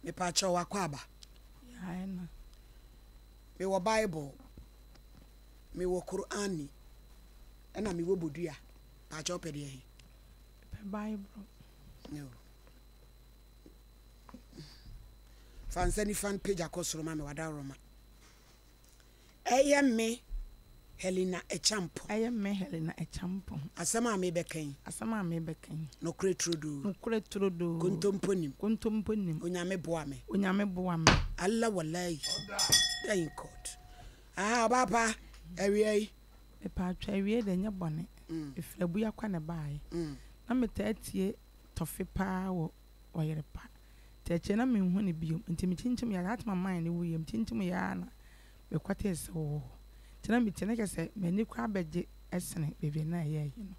Mepakyɛw w'akwaaba. Mewɔ Bible, mewɔ Qur'ani, ɛna mewɔ bodua. Pakyɛw wopɛ deɛ he? Mepɛ Bible. No. Fa nsa nifa no pagya kɔ soro ma me w'adaworoma. Ɛyɛ me Helena Acheampong. Ɛyɛ me Helena Acheampong. Asɛm a merebɛka yi. Asɛm a merebɛka yi. Nokorɛ turodoo. Nokorɛ turodoo. Kontompo nnim. Kontompo nnim. Onyame boa me. Onyame boa me. Allah walayi. Thank God. Ah, ɔbaa pa, awia yi. Mepaatwɔ awiei deɛ ɛnyɛ bɔne. Ɛfiri Abuakwa na ɛbaeɛ. Na metaa tie Tɔfe paa wɔ Ɔyere Pa. Nti akyire na menhu no bio. Nti mekyinkyim yɛ that time mine no wuiɛ mekyinkyim yɛ ara na mekɔtee sɛ ɔwɔ hɔ. Nti na metie na kyerɛ sɛ m'ani koraa bɛgye sene baabi a na ɛyɛ ayi no.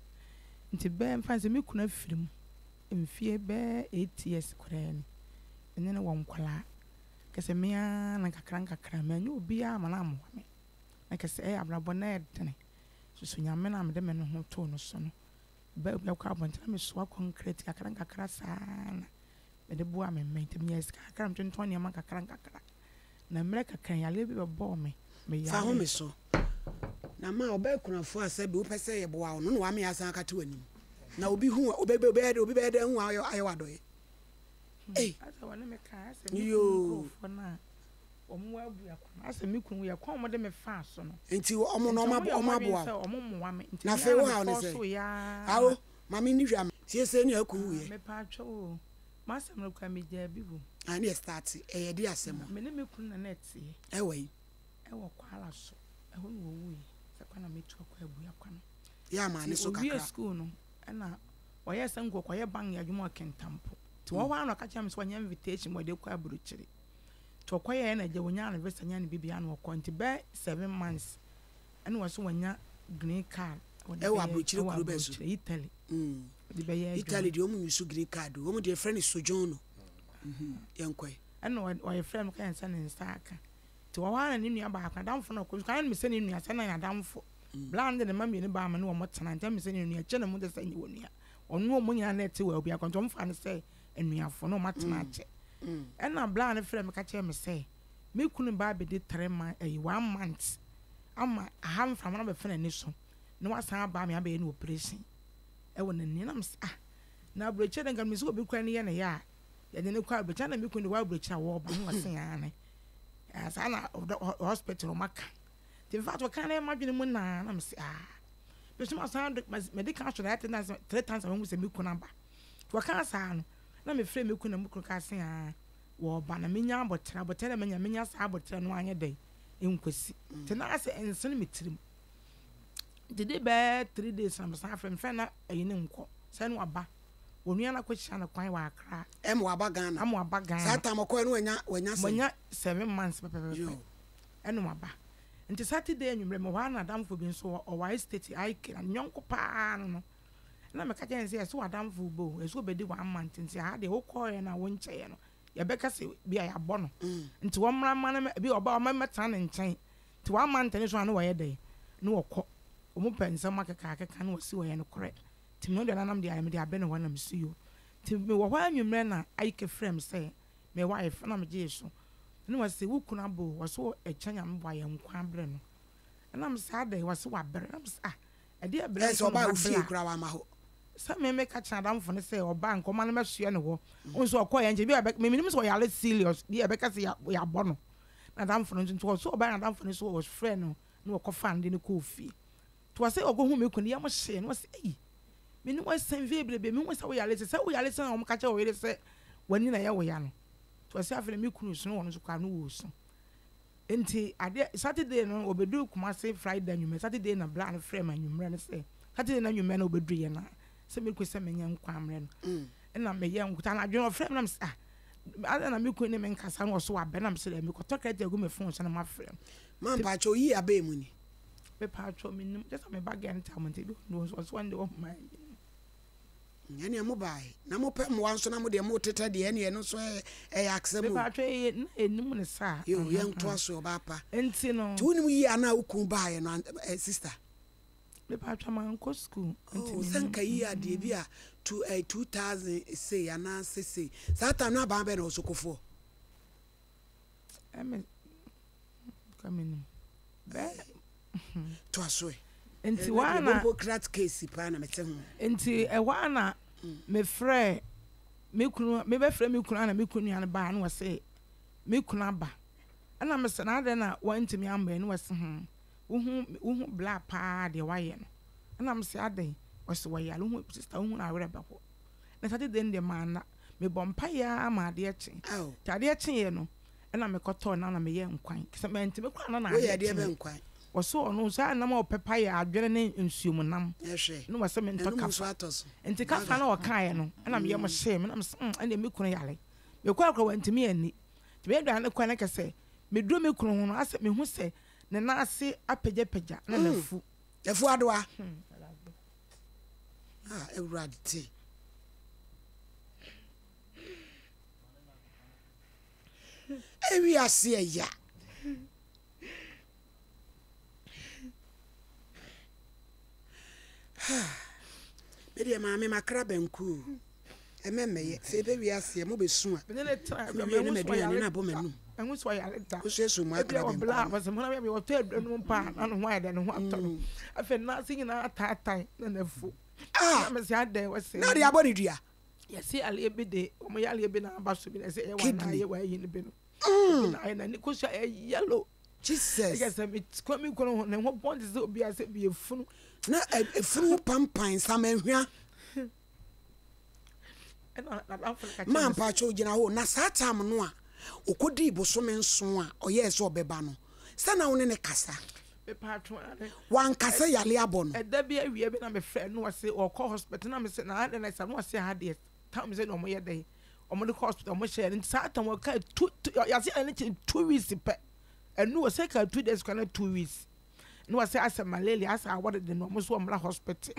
Nti bɛyɛ mfa no sɛ me kunu afiri mu mfie bɛyɛ 8 years koraa ni. Me ne no wɔ nkwadaa. Kyerɛ sɛ me ara na nkakra nkakra mannya obiara amma no ammoa me. Na kyerɛ sɛ ɛyɛ abrabɔ no ɛyɛ dene. Susu Nyame no a mede me ho too no so no Bɛ bɛkɔ abɔnten na mesoa kɔnkrɛt kakra nkakra saa na mede boa me mma nti menya sika kakra metontɔn nneɛma nkakra nkakra na mmerɛ kakra yareɛ bi bɛbɔɔ me me Fa home so na ma ɔbaa kunafoɔ a sɛbi wopɛ sɛ yɛboa wo no na wame asan akate w'anim na obi hu obi bɛyɛ dɛ obi bɛyɛ dɛ hu ayɛ ayɛ w'adɔyɛ hmm. Ei asɛ wɔne me ka asɛ me kunu nkurɔfoɔ no a wɔn wɔ abua kwan asɛ me kunu yɛ kwan wɔn de me faa so no nti wɔn na wɔn aboa wo wɔn mmoa me nti na afei wo haw ne sɛ awo maame ni hwɛ ama siesie ne aku wuyɛ mepatwa o M'asɛm no koraa megyaa bi wom. Ah ne yɛ start ɛyɛ de asɛm a. Me ne me kunu na na ɛteɛ. Ɛwɔ yi. Ɛwɔ Kwala so ɛhɔ na ɔwuiɛ sɛ kwan na metu akɔ Abuakwa no. Yɛ amaa ne so kakra. Nti ɔwie school no ɛna ɔyɛɛ sɛ nka ɔkɔyɛ bank adwuma wɔ Kintampo. Nti wɔ hɔ ara na ɔka kyerɛɛ me sɛ wanya invitation ma ɔde kɔ aburokyire. Nti ɔkɔyɛɛ na agya ɔnyaa ne visa nyaa ne biribiara na ɔkɔ. Nti bɛyɛ 7 months ɛna ɔse wanya green card. Ɛwɔ aburokyire kuro bɛn so? Italy. De bɛyɛ adwuma. Italy deɛ wɔn use green card o. Wɔn deɛ yɛfrɛ no sojourn. Yɛn kɔ yi. Ɛna ɔyɛ frɛ no kae sɛ ne nsa aka. Nti wɔ hɔ ara na ne nua baako adamfo na ɔkɔ sukuu. Ayɛ no me sɛ ne nua sɛ na yɛ adamfo. Bla no de ne mma mmienu baa me ne wɔn tena. Nti ɛyɛ me sɛ ne nua. Kyɛ na mu de sɛ nyɛ wɔn nua. Ɔno wɔn nyinaa na ɛte wɔ obiako nti wɔn fa no sɛ anuafo na wɔn atena akyɛ. Ɛna bla no frɛ me ka kyerɛ me sɛ me kunu ba abɛdi 3 months ɛyi 1 month ama aha mframa no abɛfa n'ani so na wasan aba me abɛyɛ no operation ɛwɔ n'ani na mesɛ ah na aburokyire de nka mesɛ obi kura ne yɛ ne yɛ a yɛde ne kɔ aburokyire na me kunu de wɔ aburokyire a wɔreba na wɔse aane saa na hospital wɔn aka nti in fact wɔka na ɛma dwene mu naa na mesɛ ah mesɛ masan de mede ka so na ɛte three times a wɔn sɛ me kunu aba nti wɔka saa no na mefrɛ me kunu na me kunu ka se ah wɔreba na menya abɔkyerɛ abɔkyerɛ na menya menya saa abɔkyerɛ no anyɛ dɛn nkwasi nti na asɛ nsene me tirim nti de bɛyɛ 3 days na mesan frɛ mefrɛ na ɛyi ne nkɔ sɛ no aba onua no akɔhyia no kwan wɔ Accra. Ɛma waba Ghana. Ama waba Ghana. Saa time ɔkɔɛ no wanya wanya sɛn? Wanya 7 months pɛpɛpɛpɛ ɛna waba. Nti Saturday anwummerɛ mewɔ hɔ a na adamfo bi nso ɔwɔ estate IK na ne yɔnko paa no no. Ɛna meka kyerɛ no sɛ yɛsɛ w'adamfo ba o, yɛsɛ ɔbɛdi 1 month nti aha deɛ wokɔɔɛ no a wonkyɛeɛ no yɛbɛka sɛ bi a yɛabɔ no. Nti wɔmmra mma no bi ɔba ɔma mmɛtena ne nkyɛn. Nti 1 month no so a na wɔyɛ dɛn na wɔkɔ. Wɔn pɛ nsɛm akeka akeka na wɔsi wɔyɛ nokorɛ. Nti me deɛ nanam deɛ mede abɛ ne hɔ na mesi yo. Nti mewɔ hɔ anwummerɛ na Ayike frɛ me sɛ me wife na megyee so. Na wɔse wo kunu aba o, wɔse ɛkyɛ Nyame boa yɛn nkwa abrɛ no. Ɛna mese adɛn, wɔse wabrɛ. Na mese ah ɛdeɛ brɛ Ɛsɛ nso na ɔbaa wo wabrɛ fie a. koraa wamma hɔ. Sɛ me meka kyerɛ adamfo no sɛ ɔbaa nka ɔma no mɛsoɛ ne hɔ. Wohu sɛ ɔkɔɔ yɛn nkyɛn bi a me menim sɛ ɔyare serious bi a ɛbɛka sɛ yɛabɔ no. Na adamfo no nso nti ɔsɛ ɔbaa na adamfo no nso ɔfrɛ no na wɔkɔfaa no de no kɔɔ fie. Nti ɔsɛ ɔkɔhu me kunu yam hyee no ɔsɛ ei me ne wo asɛm mfeɛ bebrebe mehu sɛ woyare sɛ sɛ woyare sɛ na wɔn ka kyerɛ wo yere sɛ w'ani na ɛyɛ wo ya no. Nti ɔsɛ afei na me kunu su na ɔno nso koraa no wɔ su. Nti adeɛ Saturday no wɔbɛduru Kumasi Friday anwummerɛ Saturday na bra no frɛ me anwummerɛ no sɛ Saturday no anwummerɛ na wɔbɛduru yɛ na sɛ mekɔ sɛ menyɛ nkwa mmerɛ no ɛna meyɛ nkuta anadwo no ɔfrɛ me na mesɛ ah adɛn na me kunu ne me nkasa na ɔso wabɛ na mesɛ dɛ mekɔtɔ credit agu me phone so na mafrɛ no. Ma mpakyɛ oyi abɛɛ mu ni. Mepakyɛ menim kyɛ sɛ me ba gɛ ntam nti bi ɔno nso ɔso ɔno deɛ ɔmma yi. Ɛnneɛ mo baeɛ na mopɛ mmoa nso na mo deɛ motetɛ deɛ ɛnneɛ ɛno nso ɛyɛ asɛm o. Mepakyɛ yɛ na ɛnim ne saa. Yo yɛntoa so ɔbaa pa. Nti no. Nti wonim yie a na wo kun baeɛ no sister. Mepakyɛ mankɔ school. Oh sɛ nka yie a deɛ bi a two 2000 sei anaasɛ sei saa time no aban bɛn na ɔwɔ so Kufuor. Ɛmɛ ka menim. Bɛ Toa so ɛ. Nti hɔ ara na. Bobocrat case paa na mete ho. Nti ɛhɔ ara na mefrɛɛ me kunu, mebɛfrɛ me kunu ara na me kunu nua no baa na ɔse me kunu aba. Ɛna mese na adɛn na wantumi amma yi na ɔse hmm wohu wohu bla paa deɛ wayɛ no. Ɛna mese adɛn? Ɔse ɔyare wohu sister wohu no a werɛ bɛho. Na Saturday no deɛ manna. Mebɔ mpaeɛ ara ma adeɛ kye. Nti adeɛ kyeeɛ no ɛna mekɔtɔɔ nam na meyɛɛ nkwan. Sɛ mantumi koraa na na adeɛ kyeeɛ. Ɔse ɔno saa nam a ɔpɛ pa yɛ adwene ne nsuom nam. Ɛna ɔse mentɔ kafa. Nti kafa no a ɔkaeɛ no ɛna me yam hyee me na mese mm ɛndeɛ me kunu yare. Mekɔɛ koraa wantumi anni. Nti meyɛ aduane no kɔɛ no kɛsɛ meduru me kunu ho no asɛ mehu sɛ ne nan ase apagyapagya na n'afu. Afu adoa. Ah Awurade. Ewiase ɛya. Me deɛ maame makra banku o. Ɛmɛ mmɛyɛ. Sɛ ebe wiase mo bɛsu a. Mewie ne m'aduane na abɔ m'anum. Wosuasua mu akra banku. Ebia ɔbla wɔsɛ mo na bia wɔtɔ aduro no mpo a na ne ho ayɛ dɛ ne ho atɔ no. Afei nan ase nyinaa ataatae na n'afu. Ah! Na mese adɛn wɔsɛ. Na de abɔ ne dua. Yɛse yareɛ bi de wɔn yareɛ bi na aba so bi na ɛsɛ ɛyɛ wɔn anaa ɛyɛ wɔn ayi no bi no. Ebi na ayɛ n'ani kosua ɛyɛ yellow. Jesus. Ɛyɛ sɛ me kɔ me kunu ho ne ho bɔn te sɛ obi a sɛ bi efunu. Na efunu pampan nsamanhwa. Ɛna n'adamfo no ka kyerɛ Ma mpakyɛw gyina hɔ na saa time no a okodii bosome nson a ɔyɛɛ sɛ ɔbɛba no sɛ na wo ne no kasa? Wanka sɛ yale abɔ no. Ɛda bi awia bi na mefrɛ no ɔse ɔkɔ hospital na mese na adɛn na ɛsa na ɔse ha deɛ tam sɛ na ɔmo yɛ dɛn ɔmo de kɔ hospital ɔmo hyɛ no nti saa tam ɔka two yase yɛ ne kyɛ 2 weeks pɛ ɛnu ɔsɛ ka 2 days kora na 2 weeks na ɔsɛ asɛ malaria asɛ awɔ dede no ɔmo so ɔmmra hospital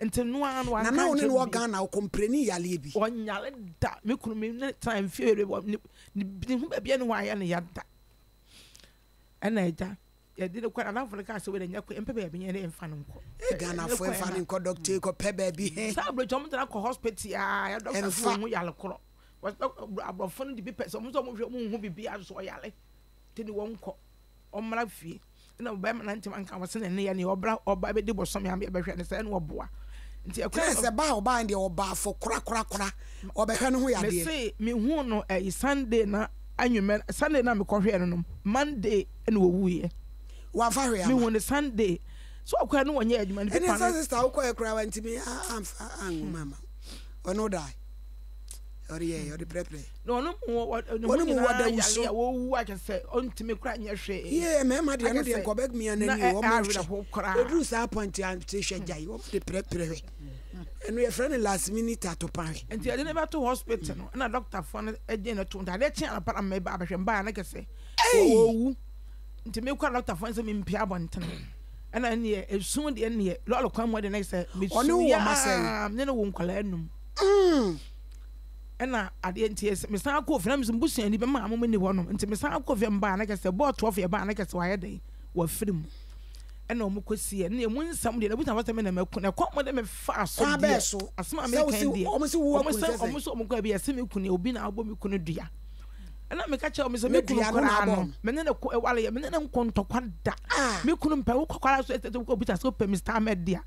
nti no ara no wanka nkyɛn Na na wo ne no wɔ Ghana ɔkɔmpreni yaleɛ bi. Ɔnyare da me kunu me ne tena mfie bebree ne ne ho baabi a ne ho ayɛ ne ya da ɛna agya yɛde no kɔ n'adamfo no kaa sɛ wei deɛ nyɛ kɔ yɛmpɛ baabi nyɛ ne yɛmfa no nkɔ. Ee Ghanafoɔ mfa no nkɔ dɔkta yi kɔpɛ baabi he. Saa aburokyi wɔn tena kɔ hospital aa yɛ dɔkta so wɔn ho yare korɔ aborɔfo no de bi pɛ sɛ wɔn nso wɔn hwɛ wɔn ho bibi aso ɔyare te ne wɔn kɔ ɔmmra fie ɛna ɔbɛrima na ntoma nka wɔsɛ ne ne yɛ ne ɔbra ɔba bɛdi bɔsɔme ama yɛbɛhwɛ ne sɛ ɛna ɔboa nti ɛkwan sɛ ba a ɔbaa deɛ ɔbaa fo korakorakora ɔbɛhwɛ ne ho yadeɛ. Mese mehu no ɛyi Sunday na anwumɛ Sunday na mekɔhwɛɛ no no Monday ɛna ɔwuiɛ. Wamfa hwee ama. Mehu no Sunday so ɔkɔɛ no wɔnyɛ adwuma no pepa no. Ɛne sɛ sister wokɔɛ koraa wantumi amfa anwoma ama ɔno dae ɔde yɛ ɔde prɛprɛ. Na ɔno mu wɔ ne ho nyinaa yare a wɔwu akyɛ sɛ ɔntumi koraa nyɛ hwee. Yee mmarima deɛ ɛno deɛ nkɔbɛ mia n'ani o wɔn hwɛ koraa. Eduru saa point a te hwɛ gyae wɔn de prɛprɛ hwɛ ɛno yɛfrɛ no last minute atopa hwɛ. Nti yɛde no bɛto hospital no ɛna dɔktafoɔ no gye no to nti adeɛ kye anɔpa na meba abɛhwɛ mbaa no kɛsɛ wɔwu nti mekɔ a dɔktafoɔ no sɛ mempia abɔntene ɛna neɛ esu deɛ neɛ lɔɔre kwan mu de ne sɛ mesu yaa ne ne wo nkwadaa num. Ɛna adeɛ nti ɛsɛ mesan kɔɔ fie na mesɛ mbusuani bɛ maa mo ni hɔ nom nti mesan kɔɔ fie mbaa na kɛsɛ bɔɔ toɔfo yɛ baa na kɛsɛ wayɛ dɛn wafiri mu ɛna wɔn kɔ sie ɛna emu nsɛm deɛ n'abusuafo sɛ me na mɛku na ɛkɔn mo de me faa so deɛ asɛm a meka deɛ wɔn sɛ wɔn sɛ wɔn kɔ bi ɛsɛ me kunu obi na abɔ me kunu dua ɛna meka kyerɛ wɔn sɛ me kunu koraa no me ne ne ko ɛwale yɛ me ne ne nko ntɔkwa da me kunu mpɛ wokɔ koraa so ɛsɛ sɛ wokɔ bisa sɛ wopɛ Mr. Ahmed deɛ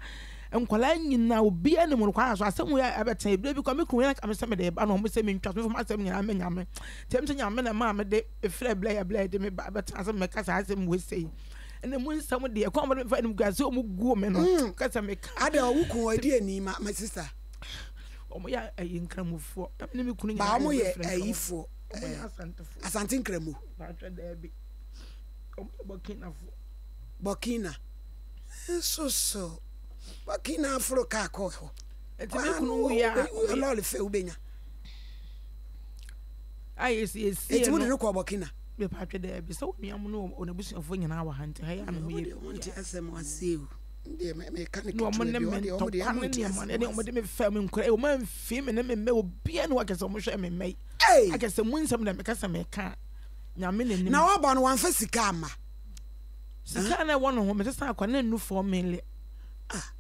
Nkwadaa nyinaa obiara nim no kwaa so asɛm wei a ɛbɛtena ebire bi kɔ me kunu yɛn ka me sɛ mede ba no ɔmo sɛ mentwa so mefa m'asɛm nyinaa mɛ nyame nti ɛm sɛ nyame na ɛmaa mede efirɛ blɛ yɛ blɛ de me ba bɛtena sɛ mɛka saa asɛm wei sei ɛna mu nsɛm deɛ kɔn mo de mefa anim guase ɔmo guo me no mm. kasa meka ada ɔwo kun ɔdi ani ma ma sister ɔmo yɛ ɛyi nkramofoɔ ɛmi ne me kunu nyinaa ɔmo yɛ ɛyifoɔ ɔmo yɛ asantefoɔ asante nkramo baatwa daabi ɔmo yɛ burkinafoɔ burkina Nso so Burkina aforo kaa kɔɔ hɔ. Nti me kunu wuiɛ a lɔɔre fɛ wobɛnya. Ayɛ sɛ yɛsie no. Nti wode no kɔɔ Burkina? Mepatwe daabi sɛ wo nua mu ne wɔn abusuafoɔ nyinaa wɔ ha nti ha yɛ ano yɛ. Wɔn nte asɛm ase o. Deɛ meka ne ketewa bi ɔde ɔmo deɛ ɔmo nte asɛm ase. Wɔn de me fɛ me nkura wɔn amfi me ne me mma obiara ne wakɛ sɛ wɔn hwɛ me mma yi. Akɛ sɛ mu nsɛm na meka sɛ meka nyame n'anim. Na wɔba no wɔamfa sika amma. Sika a na ɛwɔ ne ho, mesesa akwa na ennu 4 million. Ah.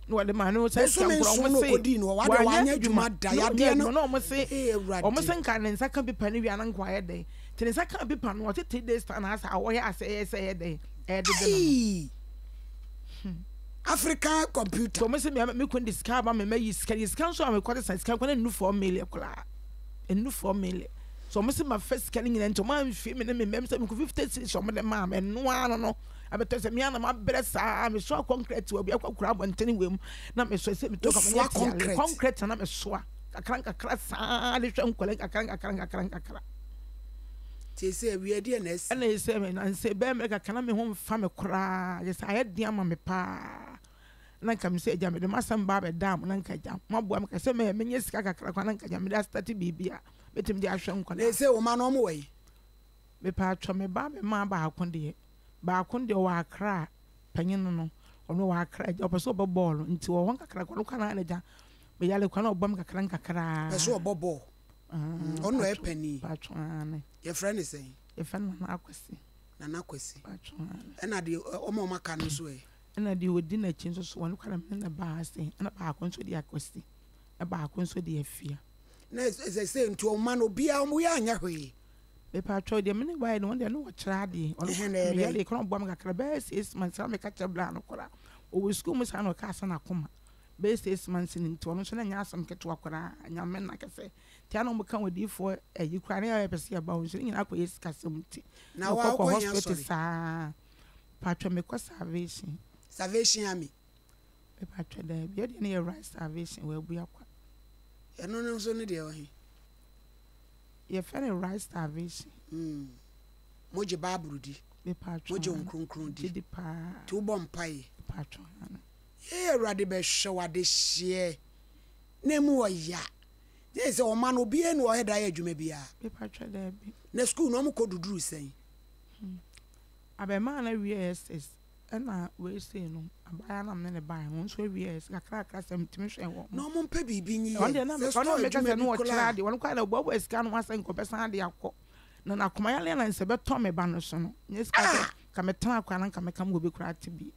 Na wɔde maa no sɛ Bosome nka nson wɔn na se ɔkɔdii no hɔ, wade wanyɛ wanyɛ adwuma adwuma da, na ɔnyɛ yadeɛ no adwuma na wɔn se ee wɔn Awurade. se nka ne nsa ka pepa no wie a na nka wayɛ dɛn nti ne nsa ka pepa no ɔte 3 days time na asɛ awɔ yɛ asɛ ɛyɛ sɛ ɛyɛ dɛn ɛdede no no. Ei! African computer. Nti wɔn se me me kunu de sika aba me mayi sika yi sika nso a mekɔ sesa sika nkɔ na nnu 4 million koraa nnu 4 million so wɔn se ma fa sika no nyinaa nti wɔn amfie me ne me mmɛm sɛ mekɔ 50 cedis wɔn de maa me ɛnoa no no abɛtɔ sɛ me ara na mabrɛ saa mesoa concrete wɔ bia kɔkora abɔntene wɔ mu na mesoa sɛ metɔ ka Wosoa manyɛ tiale concrete. concrete na mesoa kakra nkakra saa de hwɛ nkɔla nkakra nkakra nkakra nkakra. Tie sɛ awia deɛ na asi. Ɛna ɛsɛ me nansɛ bɛɛ mmerɛ kakra na me ho mfa me koraa yɛ sɛ ayɛ den ama me paa na nka me sɛ agya mede m'asɛm ba abɛda mo na nka agya moaboa me ka sɛ mɛ menyɛ sika kakra koraa na nka agya mede astate biribi a mɛtumi de ahwɛ Na nkɔla. ɛsɛ wo ma no ɔmo wɔ yi. Mepatwɔ me ba bɛmaa baako deɛ baako deɛ ɔwɔ Accra panyin no no ɔno ɔwɔ Accra agya ɔpɛ sɛ ɔbɔ bɔɔlo nti ɔwɔ hɔ nkakra ɔno kora na agya meyare kora na ɔbɔ me kakra nkakra. Pɛ sɛ ɔbɔ bɔɔl. Ɔno na ɔyɛ panin. Patwɔ aane. Yɛfrɛ no sɛn? Yɛfrɛ no Nana Akwasi. Nana Kwasi. Patwɔ aane. Ɛna deɛ ɔmo a ɔmo aka no nso ɛ? Ɛna deɛ ɔdi n'akyi nso so ɔno kora na me ne no baa ha sei ɛna baako nso de Akwasi ɛna baako nso de Afia. Na ɛsɛ sɛ nti ɔma no obiara ɔmo yɛ anyɛ hwee. Mepatwɔ deɛ me ne baeɛ no ɔno deɛ ne ɔkyerɛ adeɛ ɔno Ɛhɛn kora na ɛyɛ meyɛ dɛn? deɛ kora ɔboa me kakra bɛyɛ 6 months na meka kyerɛ bra no kora ɔwɔ sukuu mu saa na ɔkaa sɛ n'akoma bɛyɛ 6 months ni nti ɔno nso na nyɛ asɛm ketewa koraa Nyame na kɛsɛ nti ana ɔmo ka odiyifoɔ ayi koraa ne yɛ pɛ sɛ yɛba hɔ nso ne nyinaa akɔyɛ sikasɛm nti Na na wa ɔkɔkɔ wokɔ hia hospital sɔre? saa. Patwɔ mekɔ Salvation. Salvation Army. Mepatwɔ daabi ɛdeɛ ne yɛ right Salvation wɔ Abua kwa. Ɛno no nso ne deɛ ɔhe? Yɛfrɛ no right Salvation. Mogye Bible di? Mepatwɔ Mogye Honhom Kronkron di? Gye di paa. Nti wobɔ mpaeɛ? Mepatwɔ ane. Yee Awurade bɛhwɛ w'adehyeɛ na emu ɔya. Gye sɛ ɔma no obiara ni ɔyɛ da yɛ adwuma biara. Mepatwɔ daabi. Na sukuu no ɔmo kɔ duduru sɛn? Abɛɛmaa no awie SS ɛna wei sei no abaayewa no a me ne no baeɛ no ɔno nso awie SS kakrakra sɛ metumi hwɛ wɔn. Na ɔmo mpɛ biribi nyi Ɔno yɛ deɛ na sɛ ɔno store meka adwuma sɛ bi no ɔkyerɛ koraa. adeɛ ɔno koraa na ɔboaboa sika no ho asɛ nka ɔbɛsan de akɔ na n'akoma yareɛ na nsɛ bɛtɔ me ba no so no nyɛ sika sɛ Ah! nka metena koraa na nka meka ma obi koraa te bi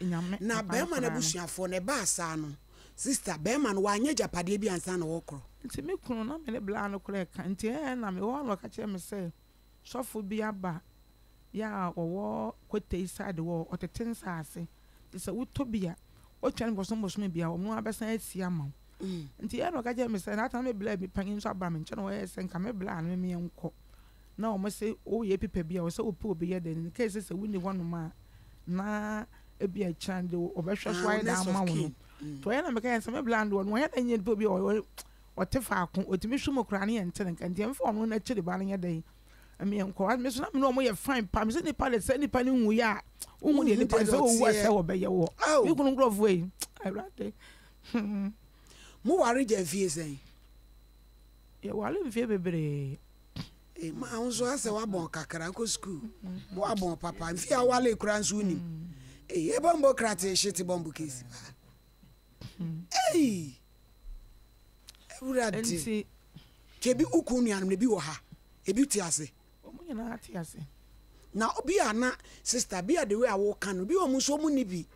Nyame Na mpaeɛ bɛrima no koraa no. abusuafoɔ no ɛbaa saa no sister bɛrima no wanyɛ agyapadeɛ bi ansa na ɔrekorɔ. Nti me kunu na me ne bla no koraa ɛka nti ɛɛ na mewɔ hɔ na ɔka kyerɛ me sɛ sɔfo bi aba yɛ a ɔwɔ Kotei side hɔ ɔtete nsaase nti sɛ wotɔ bi a wotua no bosome bosome bi a ɔno ara bɛsan asi ama wo nti ɛɛ na ɔka kyerɛ me sɛ na ata na me bla bi panyin nso aba me nkyɛn na ɔyɛ sɛ nka me bla no me nkɔ na wɔn se woyɛ pipa bi a ɔsɛ wopɛ obi yɛ dɛ ne case sɛ wonni hɔnom a na ebi a kyerɛ de ɔbɛhwɛ so Ah, ayɛ dɛ next ama of wo no kin. nti ɔyɛ na meka yɛn sɛ me bla no deɛ ɔno ɔyɛ dɛ nyɛ nipa bi a ɔyɛ ɔte faako ɔtumi hwɛ mu koraa ne yɛn nte ne nka nti ɛmfa ɔno n'akyiri ba no nyɛ dɛn ɛmi yɛn kɔ me so na me ne ɔmo yɛ fine pa me sɛ nipa de sɛ nipa ne nwu yɛ a wohu deɛ Wonhu nipa deɛ sɛ owu a ɔteɛ. sɛ wɔbɛyɛ wɔ Ao! me kunu nkurɔfoɔ yi Awurade. Mo ware gya mfie sɛn? Yɛware mfie bebree. Eh, ma wo nso asɛ woabɔn kakra kɔ sukuu. Woabɔn papa. Mfie a wowale koraa nso wonim. Eh, ebɔmbo krate hyete bɔmbo kesi paa. Ei! Awurade. Nti Nti ebi wo kun nuanom no ebi wɔ ha. Ebi te ase. Wɔn nyinaa te ase. Na obi a na sister bi a the way a woka no bi wɔn nso wɔn nni bi.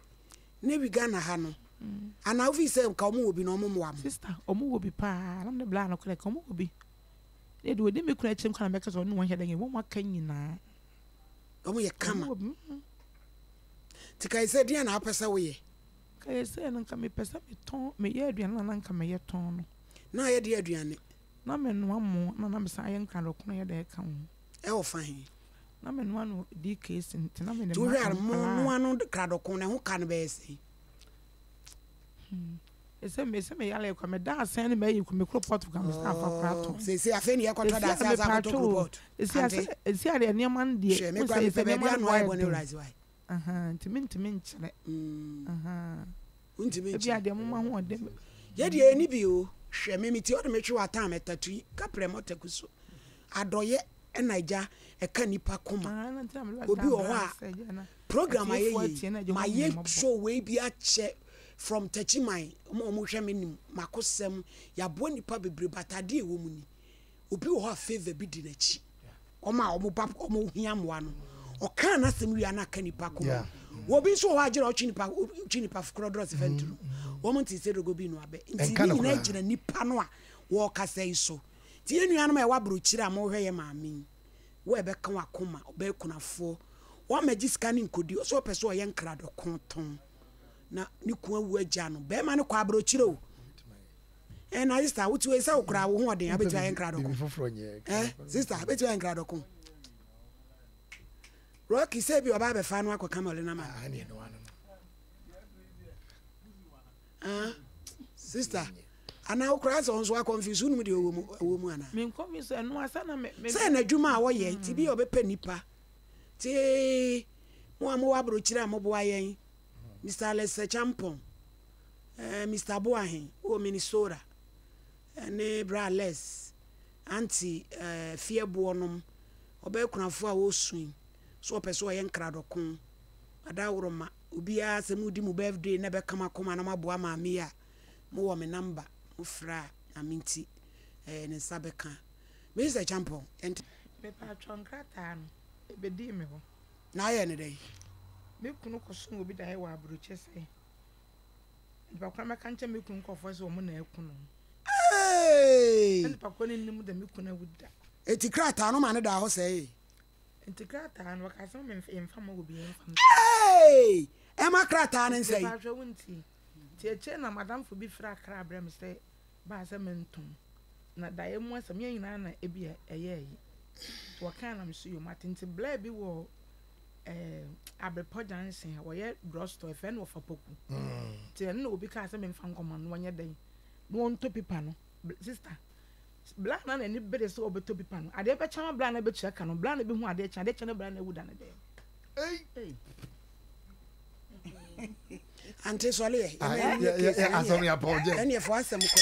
Ne wi Ghana ha no. Anaa wofi sɛ nka wɔn wɔ bi na wɔn mmoa mo. Sister, wɔn wɔ bi paa. Na me ne bla no koraa ka wɔn wɔ bi. Ne deɛ ɔdi me kunu akyi koraa na mɛka sɛ ɔne wɔn hyɛ dɛ wɔn aka nyinaa. Wɔn yɛ kama. Wɔn wɔ bi. Nti kae sɛ deɛn na wopɛ sɛ woyɛ? Kae sɛ no nka mepɛ sɛ metɔn meyɛ aduane na na nka meyɛ tɔn no. Na ayɛ deɛ aduane? Na menoa mo na na mesan ayɛ nkradɔkono yɛ dɛ ka ho. Ɛwɔ fa he? Na menoa no DKC nti na mede Nti ma wohwɛ a mo nkwadaa. noa no kradɔko no ɛho ka no bɛyɛ sɛn? Ɛsɛ me sɛ meyare kwa meda asɛn ne mayi me kuro pɔt kwa me san afa kora tɔn. Seesei afei ne yɛkɔtɔ da ase asa akɔtɔ kuro pɔt. Esi ase esi adeɛ nneɛma no deɛ. Hwɛ me kora mepɛ baabi ano ayɛ bɔne rice wae. Nti mentumi nkyerɛ. Wontumi Ebi nkyerɛ. adeɛ moma ho ɔden. Yɛ deɛ ɛni bi o. Hwɛ me meti ɔde metwe w'atan mɛtatui kaprɛ mɔtaku so. Adɔyɛ ɛna agya ɛka nipa koma. Obi wɔ hɔ a program ayɛ yie ma yɛ show wei bi akyɛ from Techiman ɔmo a ɔmo hwɛ me nim makosɛm yaboa nipa bebree but adeɛ ɛwɔ mu ni obi wɔ hɔ a favour bi di n'akyi ɔmo a ɔmo ba ɔmo hia mmoa no ɔkaa n'asɛm wie a na aka nipa koma. Obi nso wɔ hɔ a gyerɛ ɔtwe nipa twe nipa korɔ drɔs fɛ nturu. Wɔn nte sɛ dogo bi no abɛ. Nti ne nyinaa gyina nipa no a wɔrekasa yi so. Nti yɛn nuanom a ɛwɔ aburokyire a mohwɛ yɛ maame yi, wo a ɛbɛka w'akoma, ɔbɛyɛ kunafoɔ, wɔmmɛgye sika no nkɔdi, ɔsɛ ɔpɛ sɛ ɔyɛ nkradɔko tɔn na ne kun awu agya no. Bɛrima no kɔ aburokyire o. Eh, na sister, wote wei sɛ wo koraa wo ho ɔden abɛtumi ayɛ nkradɔko. Eh, sister, abɛtumi ayɛ nkradɔko. Rocky sɛ bi ɔba abɛfa no akɔka mɔle no ama no. Ah, sister, anaa wo koraa sɛ wo nso akɔnfuse wonim deɛ ɔwɔ mu ɛwɔ mu anaa? Menkɔnfuse ɛno asa na me. Sɛ n'adwuma a wɔyɛ nti bi ɔbɛpɛ nipa ti mo a mowɔ aburokyire a moboa yɛn Mr. Alex Champon, eh, Mr. Boahen wɔ Minnesota ne Bra Alex, Auntie eh, Fiɛboɔ nom ɔbɛyɛ kunafoɔ a wɔresu yi so ɔpɛ sɛ ɔyɛ nkradɔko adaworoma obiara sɛ modi mo birthday na ɛbɛka mo akoma na moaboa maame yi a mowɔ me number mofrɛ a nyame nti eh, ne nsa bɛka Mrs. Acheampong ɛnte. Mepaatwɔ nkrataa no ɛbɛdii me hɔ. Na ayɛ ne dɛn? Me kunu kɔsom obi daeɛ wɔ aburokyɛ sɛ nipa korɔ mɛka nkyɛ me kunu nkurɔfoɔ sɛ wɔn na aku no. Hey! Na nipa korɔ no nnim da me kunu awu da. Eti krataa no ma no daa hɔ sɛee. Nti krataa no wɔkaa sɛ ma yɛmfa ma obi yɛmfa ma. Hey! Ɛma krataa no nsɛe. Mepa hwɛ wo nti. Nti akyire na madamfo bi frɛ akra brɛ me sɛ baa sɛ mentom. Na daeɛ mu asɛm yɛn nyinaa na ebi a ɛyɛ ayi. Nti wɔkaa na me so yom ate nti blɛ bi wɔ eh, Abrepɔ junction a wɔyɛ drugstore ɛfɛ no wɔfa poku. Nti ɛno na obi kaa sɛ memfa nkɔma no wɔnyɛ dɛn na wɔntɔ pipa no. Sister, Bla na n'ani bere sɛ ɔbɛtɔ pipa no. Adeɛ bɛkyɛ ma bla na bɛtua ka no. Bla na bɛhu adeɛ kyɛ, adeɛ kyɛ na bla na awu da ne dɛm. Ei! Ante sɔle yɛ. Asɛm yɛ apɔw gyɛ. Ɛne ɛfɔ asɛm kɔ.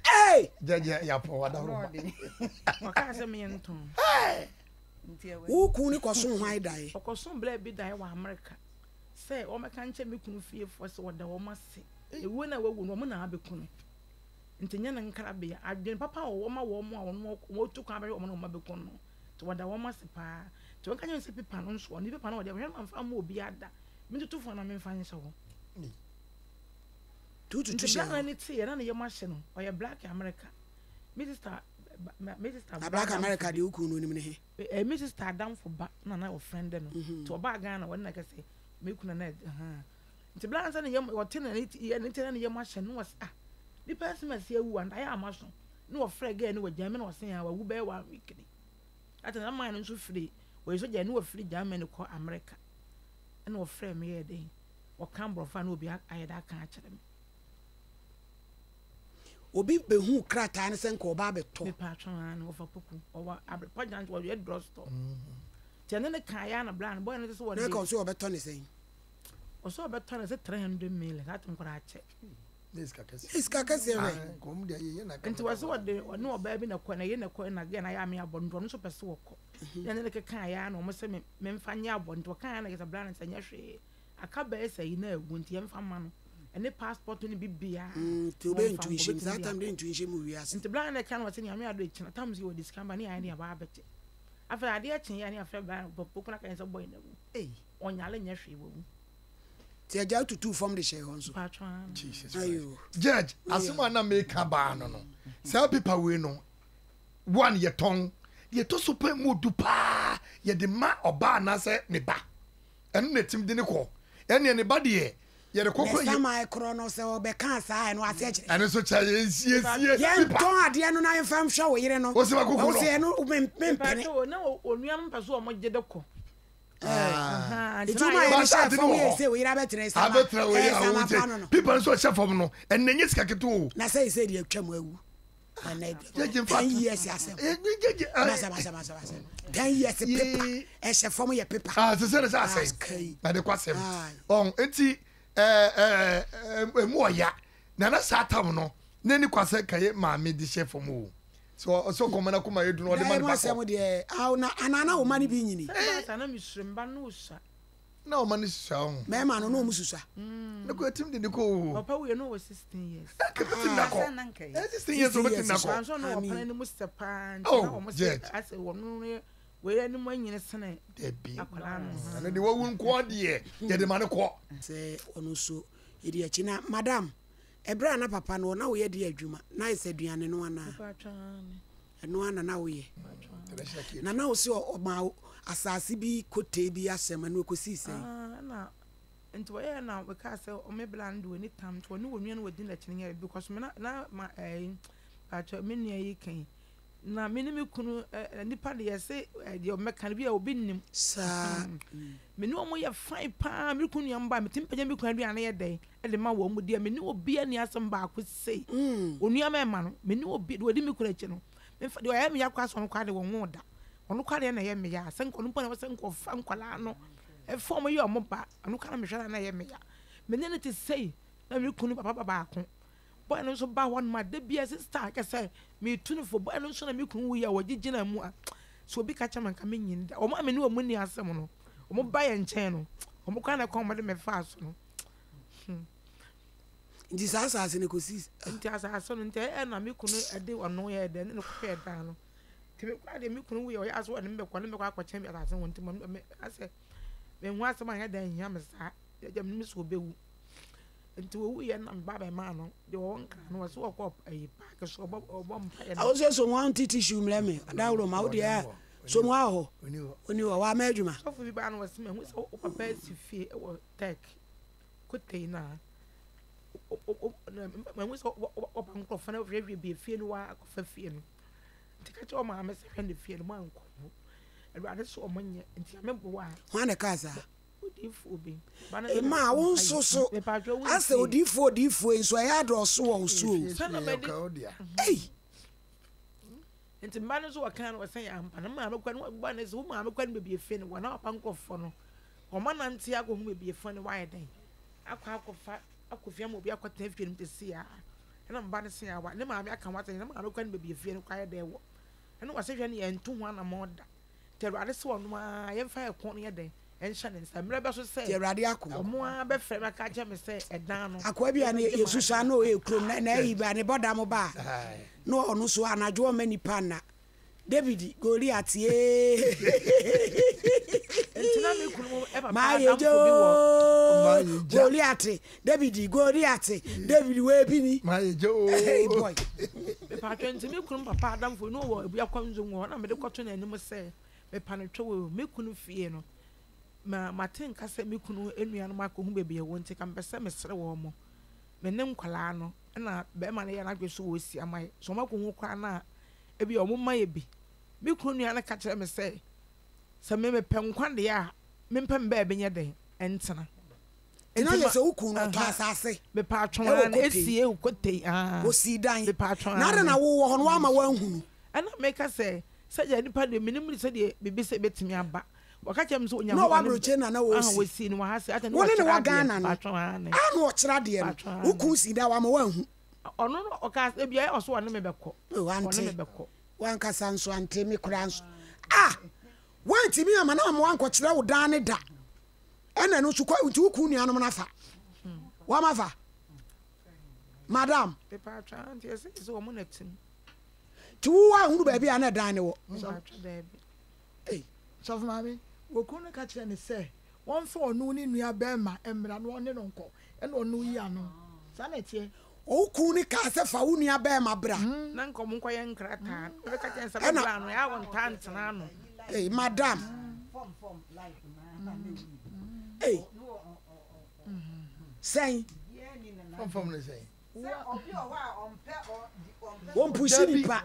Ei! Gyɛ gyɛ yɛ apɔw adaworo ma. Ɔkaa sɛ meyɛ ntɔn. Wo kun ne kɔsom hwan daeɛ? Ɔkɔsom bla bi daeɛ wɔ Amerika sɛ wɔmmɛka nkyɛ me kunu fiefoɔ sɛ wɔda wɔn ase. Ewuo no a wawu no wɔn na abɛku no. Nti nyɛ no nkrabea. Adwene papa a wɔwɔ ma wɔn a wɔn wɔtu kwan bɛhwɛ wɔn na wɔn abɛku no. Nti wɔda wɔn ase paa. Nti wɔnka kyerɛ no sɛ pepa no nso ɔno pepa no wɔde hwɛ no mamfa amma obiara da. Mentutu fo na memfa nhyɛ hɔ. Tututu Nti hyɛ black na hɔ. ne teeɛ na ne yam ahye no. Ɔyɛ black America. Me sister me sister Na ba Black adamfo America bi. deɛ wo kunu no onim ne he? Eh, me sister adamfo ba na na ɔfrɛnde no. Nti ɔbaa Ghana wɔne na kɛsɛ me kunu na ɛhaa. Nti bere a ansa ne yam ɔte na ne ti yɛ ne ti na ne yam ahyɛ no ɔse ah nipa asem asi awu a ndaeɛ ama so na ɔfrɛ girl no wɔ Germany ɔse ah wawu bɛyɛ one week ni ate na man no nso firi ɔyɛ sogya ne wɔfiri Germany kɔ America ɛna ɔfrɛ me yɛ dɛn ɔka borɔfo a na obi ayɛ dɛ aka akyerɛ me. Obi bɛhuu krataa no sɛ nka ɔba abɛtɔ. Mepatwo aa no wɔfa poku ɔwɔ abrepɔ junction wɔyɛ drug store nti ɛne ne kaa yɛ a na bra no bɔyɛ no sɛ wɔde. Na ɛka ɔsɛ ɔbɛtɔ ne sɛn. Ɔsɛ ɔbɛtɔ no sɛ 300 million saa tem koraa kyɛ. Ne sika kɛseɛ. Ne sika kɛseɛ hwɛ. Nti wɔsɛ wɔde ɔne ɔbaa bi na kɔ na yɛ na kɔ na gɛ na yɛ ame abɔ nti ɔno nso pɛ sɛ wɔkɔ. Na ne ne keka yɛ na wɔn sɛ me memfa nyɛ abɔ nti wɔka yɛ na kɛsɛ bra no sɛ nyɛ hwee aka bɛyɛ sɛ yi na awu nti yɛmfa ma no ɛne passport ne bibia. Nti wobɛyɛ ntu nhyɛm saa tam de ntu nhyɛm wɔ wiase. Nti bra no ka no wɔsɛ nyame ado ekyina tam sɛ wɔde sika ba ne yɛ ne yɛba abɛgye. Afei adeɛ kye yɛ ne afrɛ bra no pɔpɔ kuna ka yɛn sɛ bɔyɛ na wu. Ɔnyare nyɛ hwee wawu. Ti agya wotutuu fam de hyɛɛ hɔ nso. Jesus Christ. Judge, asɛm a na meka baa no no, saa paper wei no, one yɛtɔn, deɛ ɛtɔ so pɛ mu du paa yɛde ma ɔbaa anaasɛ ne ba. Ɛno na ɛtim de ne kɔ. Ɛneɛ ne ba deɛ yɛde kɔ kɔ. Ne saman korɔ no sɛ ɔbɛka saa ɛno aseɛ kyerɛ. Ɛno nso kyɛ yɛn siesie. Yɛntɔn adeɛ no na yɛmfa nhwɛ wo yere no. Wɔsɛ wakoko no. Wɔsɛ ɛno mempene. Na onua no mpɛ so wɔn gye de kɔ. Nti woma yɛde hyɛ fam yɛ sɛ oyere abɛtena sama abɛtena wei a sama pa no no. Pipa nso ɔhyɛ fam no ɛnna nye sika ketewa o. Na sɛ sɛ deɛ atwa mu awu. Ɛnna 10 years asɛm. Masa masa masa masa. 10 years pepa ɛhyɛ fam yɛ pepa. Ah sɛ sɛ ne sɛ asɛe na de kɔ asɛm. Ɔn eti ɛɛ ɛɛ emu ɔya na na saa tam no na ni kwasɛ kɛyɛ maame de hyɛ fam o. So ɔsɛ ɔkɔma na kɔma yɛ dunu ɔde ma ne ba kɔ. Asɛm deɛ awo na anaa na ɔma no bi nyini. Sɛ na mesuro mba no osua. Na ɔma no susua ho. Mɛɛma no na ɔmo susua. Ne kɔ etim de ne kɔ o. Papa wuiɛ na ɔwɔ 16 years. Ɛkɛ bɛtim na kɔ. 16 years ɔbɛtim na kɔ. Anso na ɔpana ne mu sɛ paa nti na ɔmo sɛ asɛ wɔn no yɛ. Wei anim anyini sene Dabi. akwadaa no. Ɛno deɛ wawu nko ara deɛ yɛde ma no kɔ. Sɛ ɔno nso yɛdi akyi na madam ɛberɛ a na papa no wɔ na woyɛ de adwuma na ayɛ sɛ aduane no anaa? Mepa aane. Ɛno ara na na woyɛ. Na na wo se ɔma asase bi kotee bi asɛm ɛno ɛkɔsii sɛn? Ah, ɛna nti wɔyɛɛ na wɔkaa sɛ ɔme bla no de wɔni tam nti wɔne wɔn nua no wɔdi n'akyi no nyɛ because me na na ma ɛyi paatwa me nua yi kan na me ne me kunu ɛ nipa de yɛse deɛ ɔmɛka no bi a obi nnim saa me ne wɔn yɛ fine paa me kunu nua mba me ti mpagya me kunu aduane yɛ dɛn ɛde ma wɔn deɛ me ne obi ani asɛm baako sei onua mɛma no me ne obi deɛ ɔdi me kunu akyi no mefa deɛ ɔyɛ me ya koraa sɛ ɔno koraa de wɔn ho da ɔno koraa deɛ na ɛyɛ me ya sɛ nkɔ no mpo na sɛ nkɔfa nkwadaa no ɛfa wɔn yɛ wɔn ba ɔno koraa na mehwɛ na na ɛyɛ me ya me ne no te sei na me kunu papa ba baako Boy no nso ba hɔ nom a da biara sister kɛ sɛ metu no fo. Boy no nso na me kunu wuiɛ a wɔgye gyina mu a sɛ obi ka kyerɛ me anka mennye nni da. Wɔn a me ne wɔn nni asɛm no, wɔn ba yɛn nkyɛn no, wɔn koraa na ɛkwan wɔde me faa so no. Hmm. Nti saa asase no kɔsi. Nti asase no nti ɛyɛ na me kunu ɛde ɔno yɛ dɛ ne no kɔhwɛ dan no. Nti me koraa deɛ me kunu wuiɛ ɔyɛ asɛ ɔne me bɛkɔ ne me bɛkɔ akɔkyɛn bi asase ho nti me asɛ mehu asɛm anyɛ dɛn nhia me saa. Agya me nim sɛ ɔbɛwu. Nti owuiɛ na me ba bɛmaa no deɛ ɔwɔ nkran no ɔse ɔkɔ ɛyi paaki so ɔbɔ ɔbɔ mpaeɛ na. Awosɛ so wɔn ti tissue mlɛ me adaworo ma wo deɛ so mu ahɔ oni hɔ wa ma adwuma. Sɔfo bi baa na ɔse mahu sɛ wo papa asi fie wɔ tɛk kotei na mahu sɛ wɔba nkorɔfoɔ na wɔhwehwɛ bie fie no wa akɔfa fie no nti ka kyerɛ ɔmaame sɛ hwɛ ne fie no mo ankɔ ho awurade sɛ ɔmo nyɛ nti ame boa. Hwan na ɛkaa saa? Ema wo nso so asɛ odiifoɔ odiifoɔ yi nso ɛyɛ adɔɔso wɔ wo so o. Ei! Nti mma no nso wɔka no wɔsɛ yɛ ampa no maame kɔ no wɔbɔ ne sɛ wo maame kɔ no baabi efe no wɔn a wɔpa nkurɔfoɔ no wɔn anante akɔhu baabi efe no wɔayɛ dɛn akɔ akɔfa akɔ fie ama obi akɔtena fie no mu te se a ɛna mba no se awa ne maame aka ho asɛ ne maame kɔ no baabi efie no kɔ ayɛ dɛn wɔ ɛna wɔsɛ hwɛ no yɛn nto ho anamɔ da Nti Awurade se ɔno ara, yɛmfa yɛn kɔn no nyɛ dɛn? Nhyɛ ne nsa. Mmerɛ bɛso sɛ. Nti Awurade ako. Wɔn ara bɛfrɛ me aka akyerɛ me sɛ, Ɛdan no. Akoa bi a ne yɛsusua na ɔyɛ kurom na na ayi ba ne bɔda mo ba a na ɔno so anadwo ɔmma nipa nna. David Goliat yee. Nti na me kunu mu papa Mayɛ adamfo bi wɔ. joo Goliat David Goliat David wei bi ni. Mayɛ joo. Hey boy. Mepatwɛ nti me kunu papa adamfo no wɔ Abuakwa Nzongo hɔ na mede kɔto n'anim sɛ mepa no twɛ wɔ me kunu fie no ma mate nka sɛ me kunu nuanom akɔhu baabi ɛwɔ nti ka mepɛ sɛ mesrɛ wɔn mo me ne nkwadaa no na bɛrima no yɛ n'adwene so wɔsi ama yɛ so wɔn akɔhu koraa no a ebi a wɔn mma yɛ bi me kunu nua no ka kyerɛ me sɛ sɛ me mepɛ nkwa deɛ a mempɛ me baabi nyɛ dɛn ntena Nti na yɛ sɛ wo kun no ɔtɔ asase ɛwɔ Kotei, ɔsii dan, na adɛn na wowɔ hɔ no woamma woanhunu? Ɛna meka sɛ, Sɛdeɛ nipa deɛ menim sɛdeɛ biribi sɛ bɛtumi aba. Wɔka kyerɛ me sɛ Na ɔwɔ aburokyire na na ɔsi. Wo ne no wɔ Ghana no, a na ɔkyerɛ adeɛ no, wo kun sii dan wamma woanhu. Ɔno no ɔkaa sɛ ebia ɔso ɔne me bɛkɔ. Oh, ante. Wankasa nso ante, me koraa nso. Ah! Woantumi amma na amma wankɔkyerɛ wo dan no da. Ɛna ɛno nso kɔ nti wo kun nuanom no afa. Wɔn afa. Madam. Nti wo ahunu baabi a na ɛdan ne wɔ. Sɔfo maame, wɔ kun no ka kyerɛ ne sɛ wɔmfa ɔno ne nua bɛrima mmra na ɔne no nkɔ ɛna ɔno yi ano. Saa na ɛteɛ. Wo kun no kaa sɛ fa wo nua bɛrima bra. Na nka ɔmo nkɔyɛ nkrataa. Ɛbɛka kyerɛ sɛ bɛbra ano, ɛyɛ a wɔntaa ntena ano. Hey, madam. Hey. Sɛn? Fam ne sɛn? Wɔn pusi nipa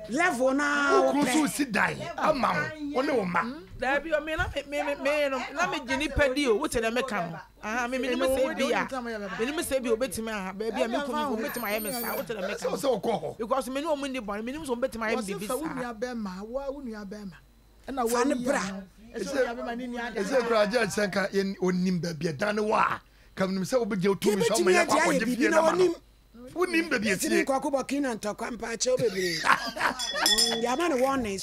level naa wɔpɛ. Wokun so si dan ama wo ne wo ma. Dabi o me na me me me no na me gye nipa di o wote na me ka no aha me me nim sɛ bi a me nim sɛ bi obetumi aha baabi a me kun mi obetumi ayɛ me saa wote na me ka no because me ne wɔn ni bɔne me nim sɛ wɔn betumi ayɛ me bibi saa. Wɔsi fa wo nua bɛrima wo wo nua bɛrima ɛna Fa wo no yi bra. ano ɛsɛ onua bɛrima ne nua Ɛsɛ kura agye sɛ nka yɛn onim baabi ɛdan no wɔ a ka menim sɛ wobɛgye wo tumi sɛ ɔma Yɛbɛtumi yɛkɔ agye ayɛ akɔgye biribi fie na no ama no wɔnim. wonim baabi Yɛtumi asie nkɔko Burkina ntɔkwa mpaakyɛw bebree. Yɛama no warning.